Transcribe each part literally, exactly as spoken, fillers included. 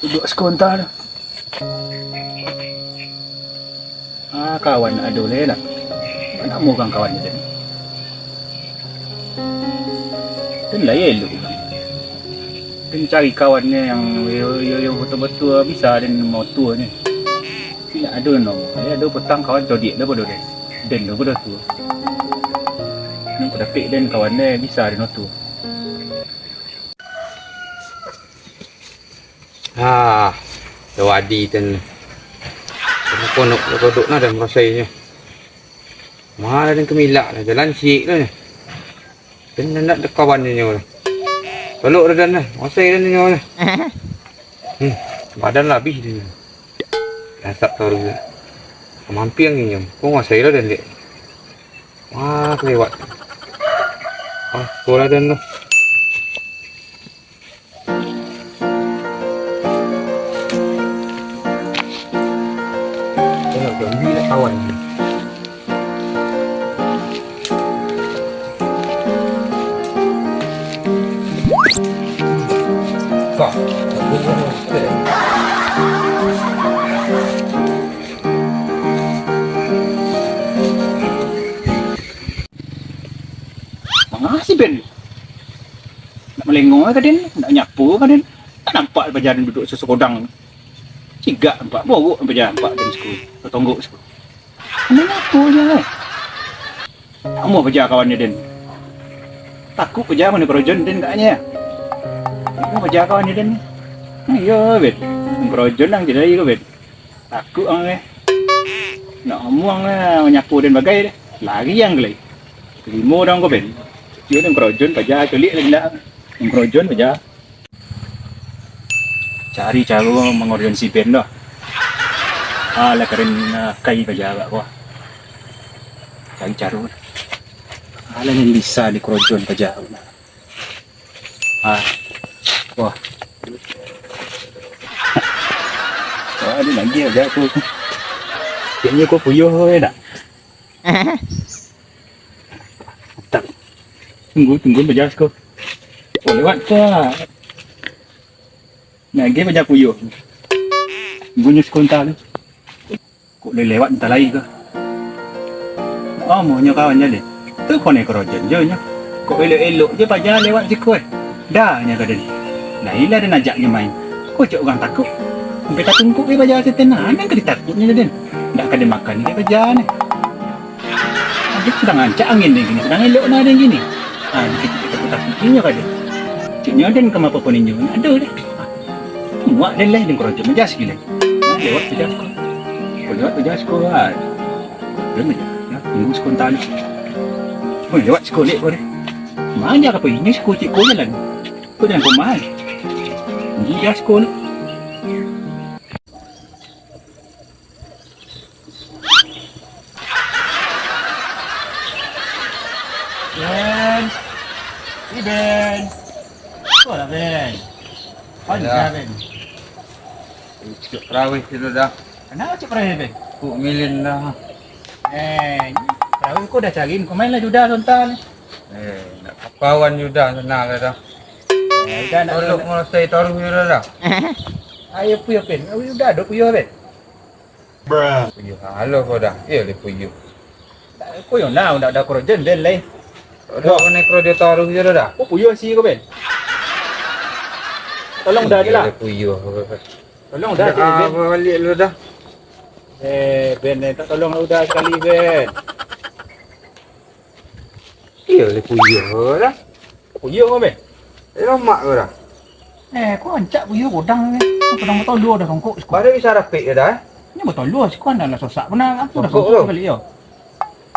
Duduak sakonta tu. Ah, kawan ado lai lah. Apo namo urang kawan tu tadi? Den lai elok urang. Den cari kawan nyo yang yo, yo, yo, batua-batua bisa den moto nyo. Indak ado namo. Yo, ado patang kawan codiak dah bodoh den. Den tu bodoh tu. Nan ku dapek den kawan den bisa den moto. Ah, Dawadi ten. Ponok kodok nah dah marasainyo. Malah den kamilak lah, jalan ciek lah nyo. Den ndak ado kawan inyo lah. Tolok dah dan lah, masai dah inyo lah. Hmm, badan lah abih inyo. Asap taruh lah. Mampiang inyo. Kok masai lah dan dek. Wah, kelewat. Ah, sekolah dan lah. Tengok zombie lah kawan ni. Kak. Manga si Ben. Nak malengok ka den, nak manyapo ka den. Tak nampak paja den duduak sagodang. Cigak nampak, borok paja nampak den siko, tatonggok siko. Manyapo se lai. Amuah paja kawan den. Takuik paja mano korojon den agaknyo. Amuah paja kawan den. Iyo, Ben. Korojon nan jadi ko, Ben. Takuik ang eh. Nak amuah ang eh, manyapo den bagai deh. Lari ang lai. Tarimo dong ko, Ben. Iyo, den korojon paja, coliak lai indak. Den korojon paja. Cari caro mangorojon si Ben doh. Alah, karen, ah, kai paja agak ko. Cari caro. Alah, nan bisa dikorojon paja. Ah. Wah. Wah, ni lagi aja aku. Kayaknya kau puyuh kau, ya, nak? Tak. Tunggu, tunggu, bajas kau. Oh, lewat kau. Nah, dia baja puyuh. Tunggu nyo sekonta tu. Kok lai lewat antah lai ko. Amuahnyo kawan jaleh. Tu konai korojon jo nyo. Kok elok-elok je paja lewat siko eh. Dah nyo ka den. Lah ilah den ajak nyo main. Kok cok urang takuik. Sampai tatungkuk je paja seten. Nah, nan ka ditakuiknyo den. Ndak ka dimakan je paja ni. Aduh, sadang rancak angin den kini, sadang elok nah den kini. Ah, dikecek takut-takut inyo ka den. Ceknyo den ka mapo-mapo ninyo. Aduh deh. Muak den lai den korojo majas gilo. Lewat tu jas ko. Lewat tu jas ko. Ah. Belum aja. Ya, tunggu sekonta ni. Oh, lewat siko lek ko deh. Manja ka pai ini siko cik ko jalan. Ko jalan ko mai. Tunggu jas ko ni. Ben. Ih, Ben. Apo lah, Ben? Apo lah, Ben? Cik Rawih tu dah. Kenapa Cik Rawih, Ben? Kok milin dah. Eh, Rawih kok dah cari. Kok main lah juda sontak ni? Eh, nak kawan juda senang lah dah. Eh, udah nak. Tolong merasai taruh juda dah. Ayo puyuh, Ben. Ayo udah, dok puyuh, Ben. Bruh. Puyuh halo kau dah. Iyo le puyuh. Kau yang nak, nak dah korojo den lai. Dah kena korojo taruh je dah. Kau puyuh si kau, Ben. Tolong dah je lah. Iyo le puyuh. Tolong dah je, Ben. Balik lu dah. Eh, Ben, eh, tak tolong lu dah sekali, Ben. Iyo le puyuh dah. Puyuh kau, Ben? Eh, lamak kau dah. Eh, kau rancak puyuh godang ni. Godang batolua dah songkok siko. Baru bisa rapik ke dah, eh? Ini batolua siko, anda lah sosak. Kau nak apa dah songkok tu? Balik yo.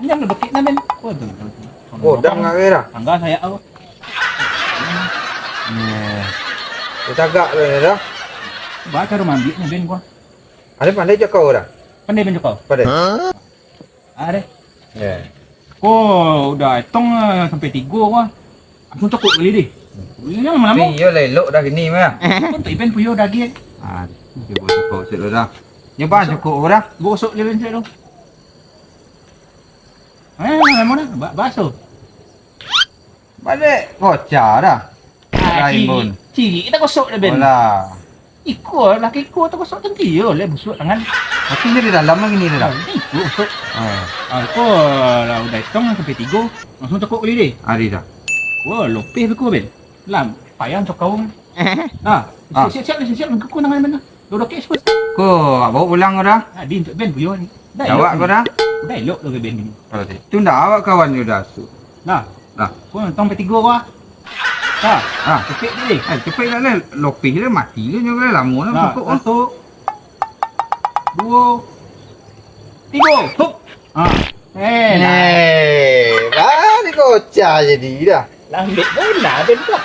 Ini yang lebekik nah, Ben. Kau tu. Godang lah kau dah. Tangga sayak kau. Iya. Dia tagak tu dah. Baca rumah ambil ni, Ben, kau. Ada pandai cakau dah. Pandai, Ben, cakau. Pandai. Hah? Ah, deh. Ya. Ko udah etong, ah, sampai tigo ko. Aku cokok bali deh. Ini lama-lama. Tapi iyo lah elok dah gini mah. Kau tu Iben puyuh daging. Ah, dia buat cokok cek lo dah. Nyoba cokok orang. Gosok je bencet tu. Eh, lama dah. Ba-, basuh. Balik kocak dah. Ah, lain cili. Pun. Cili kita gosok dah, Ben. Alah. Iko lah, iko takosok tanti yo, leh busuk tangan. Mati ni di dalam lagi ni, dah. Ah, iko busuk. Ah. Ah, iko lah udah hitung sampai tigo, langsung tekuk kali deh. Ari dah. Wah, lopeh beko, Ben. Lam, payah cokau. Ah. Ah. Siap-siap, siap-siap, mangkuku tangan, Ben. Dua dokek, sepuluh. Ko, bawa pulang ko dah. Ah, di untuk Ben, buyo ni. Dah elok ko dah. Dah elok tu ke Ben ni. Kalau tu, tu ndak awak kawan nyo dah, Su. Nah. Nah. Ko nonton P tiga ko ah. Nah. Ah. Cepek tu deh. Ah, cepek lah, lah. Lopeh lah, mati lah nyo, lamo lah. Nah, masuk, ah. Satu. Duo. Tigo. Hup. Ah. Eh, lah. Eh, bari kocak jadi dah. Lambek bona Ben tu.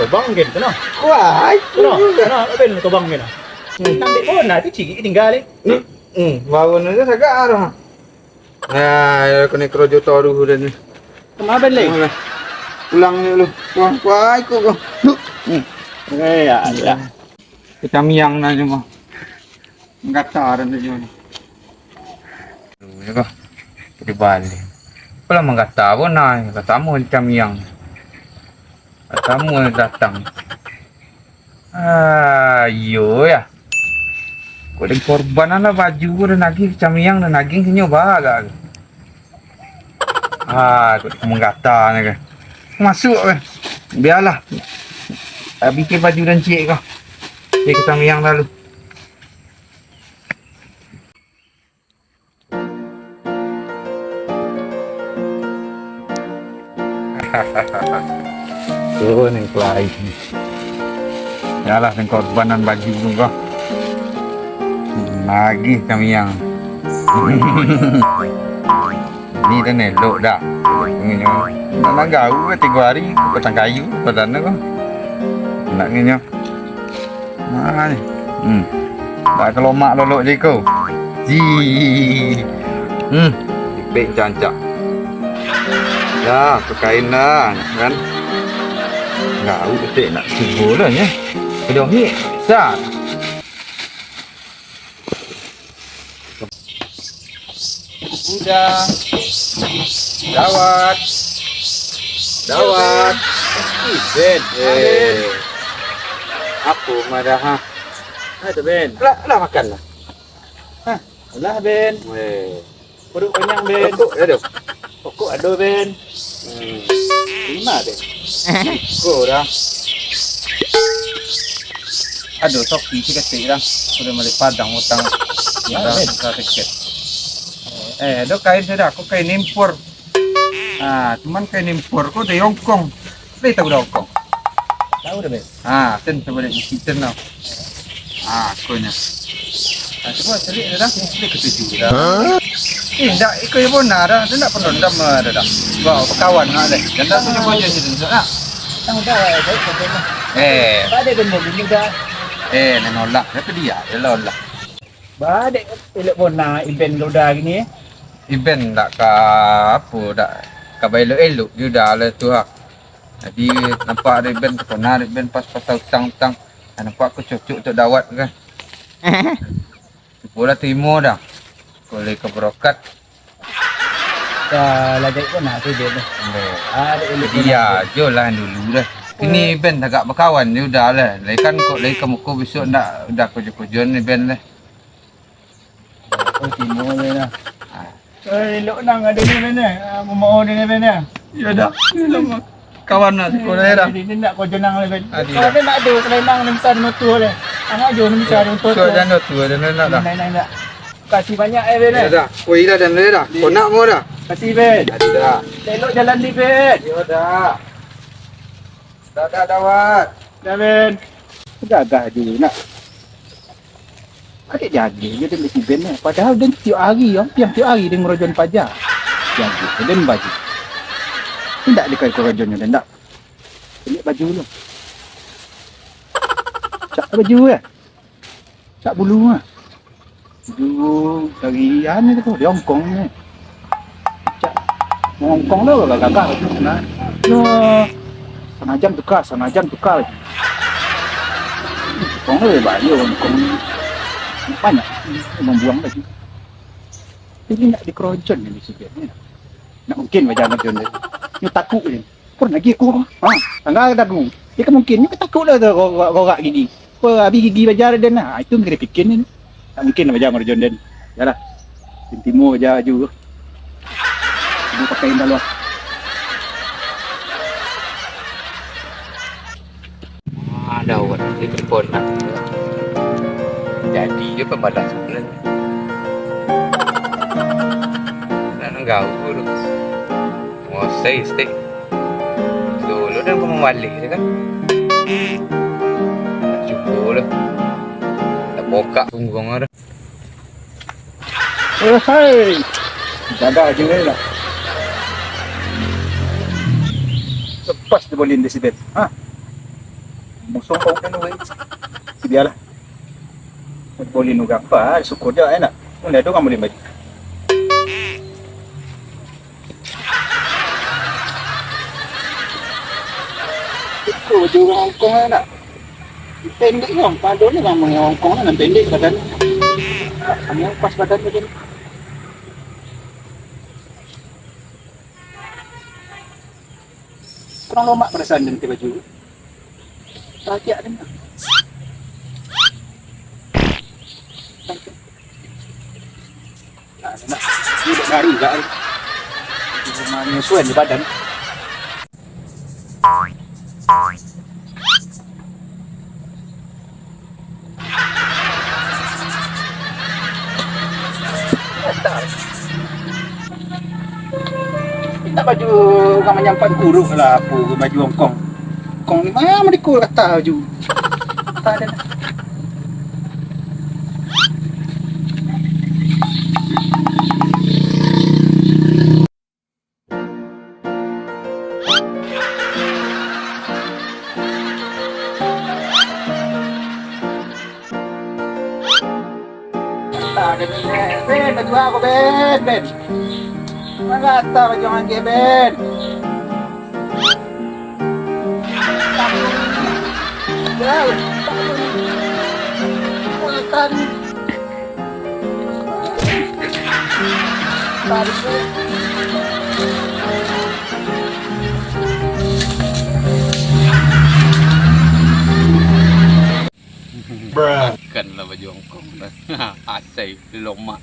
Tobang Ben tu nah. Wah, itu Nah, juga. Nah, Ben tobang Ben. Hmm. Lambek bona tu cirik tinggal eh. Hmm, hmm. Baru ni dah sagak dah. Nah, ya, kena kerojo taruh dah ni. Kemana Ben, Leng? Pulang ni dulu. Wah, wah, ikut kau. Duh. Hmm. Eh, ya, ya. Kacamiang nah cuma. Manggata dah tu cuma. Ya, bah. Jadi balik. Apalah manggata pun nah, manggata mau kacamiang. Manggata mau datang. Ah, iyo ya. Kok den korban lah baju ko, den nagih kacamiang, den nagih sinyo bagak. Ah, kok manggata ni ke. Masuk ke. Bialah. Habis ke baju den ciek ko. Dia kacamiang lalu. Tu neng kelai. Yalah, neng korbanan baju tu ko. Lagi kamiang. Ni dah nelok dah. Nak, nak gaul ke tiga hari, batang kayu, badan tu ko. Nak nginyo. Nah, ni. Hmm. Tak kelomak lolok je ko. Ji. Hmm. Ipek cancak. Ya, pakain dah, kan? Enggak, aku ketik nak cuba lah, ya. Pedong ni, sah. Udah. Dawat. Dawat. Ih, Ben. Eh. Apo madah, ha? Aduh, Ben. Lah, lah makan lah. Hah? Alah, Ben. Weh. Perut kanyang, Ben. Rokok ado? Rokok ado, Ben. Hmm. Lima, Ben. Ko dah. Ado topi saketek dah. Sudah bali Padang utang. Ya, Ben. Dah tiket. Eh, ado kain sudah. Aku kain impor. Ah, cuman kain impor ko dari Hong Kong. Lai tahu dari Hong Kong? Tahu dah, Ben. Ah, ten tabalik di situ tau. Ah, ko nyo. Ah, cuba cari dah, cari ketuju dah. Hah? Eh, ndak, iko yo bona dah, tu ndak pernah dendam dah dah. Wah, bakawan nak deh. Dan dah tu cuba je situ nak. Tang dah, baik saja lah. Eh. Pada ben mau bunuh dah. Eh, nak nolak, tapi dia je lah lah. Badek elok bona Iben Loda gini eh. Iben dak ka apo, dak ka baelok-elok juo dah lah tu ha. Jadi nampak dek Iben, takona dek Iben pas pasal utang-utang. Nampak ko cocok untuak dawat kan. Cubolah tarimo dah. Ko lai ka barokat. Ka lagak ko nah tu Iben tu. Nah. Ah, dek elok bona. Jadi yo, jo lah dulu dah. Kini Iben tagak bakawan juo dah lah. Lai kan kok lai ka muko besok ndak udah kojo-kojoan Iben lah. Oh, timo je lah. Eh, elok nang ado ni, Ben, eh. Ah, mamao ni, Ben, eh. Iyo dah. Kawan lah, siko dah, dah. Ini nak kau jenang lah, Ben. Adi dah. Kau ni nak ado, selain nang, nang san motor lah. Ang ajo, nang san motor tu. Sudah dah tu, dah nak dah. Nak, nak, nak. Kasih banyak, eh, Ben, eh. Iyo dah. Kau ila dan dah. Kau nak mau dah? Kasih, Ben. Adi dah. Elok jalan ni, Ben. Iyo dah. Dah, dah, dawat. Dah, Ben. Gagah je nak. Adik jago je den si Ben ni. Padahal den tiok hari, hampir tiok hari den ngarajoan paja. Jago je den baju. Indak dikali karajoannyo den, indak. Liek baju lu. Cak baju eh. Cak bulu ah. Baju dari anu tu, di Hong Kong ni. Cak Hong Kong tu gagah-gagah baju nah. Yo, sanajam tuka, sanajam tuka baju. Hong Kong tu banyak Hong Kong ni. Banyak mambuang baju. Jadi indak dikarajoan ni di siko ni. Indak mungkin bajalan macam tu. Nyo takuk je. Pun lagi aku. Ha, tangga dagu. Dia kan mungkin, nyo takuk lah tu gorak, gorak gigi. Apa, abih gigi baja den lah. Ah, itu mungkin dipikirin. Tak mungkin lah baja marajo den. Yalah. Timo baja baju tu. Timo pakai indah luar. Ah, dah awak ni telepon lah. Jadi je pembalas. Nak nanggaul tu. Ngosai stik. Dulu dah aku mawalih je kan. Cukup lah. Dah bokak punggung dah. Eh, hai. Jaga je lah. Lepas dia boleh dia si Ben. Ha? Musuh kau kan, weh. Biarlah. Boleh nunggu apa? Syukur je enak. Mana ada orang boleh baju. Iko baju urang Hongkong lah nak. Pendek kan, pado ni urang Hongkong lah, nan pendek badan. Kami pas badan macam ni. Kurang lomak perasaan den pakai baju. Rakyat den. Nah, nak. Ini dek baru gak ni. Cuma menyesuaikan di badan. Minta baju urang manyampan kurung lah, apa baju Hongkong. Hongkong ni mah madiko kata baju. Tak ada. Rata den, Ben, baju aku, Ben, Ben. Rata baju angge, Ben. Jauh. Rata ni. Bruh. Makanlah baju Hongkong dah. Asai lomak.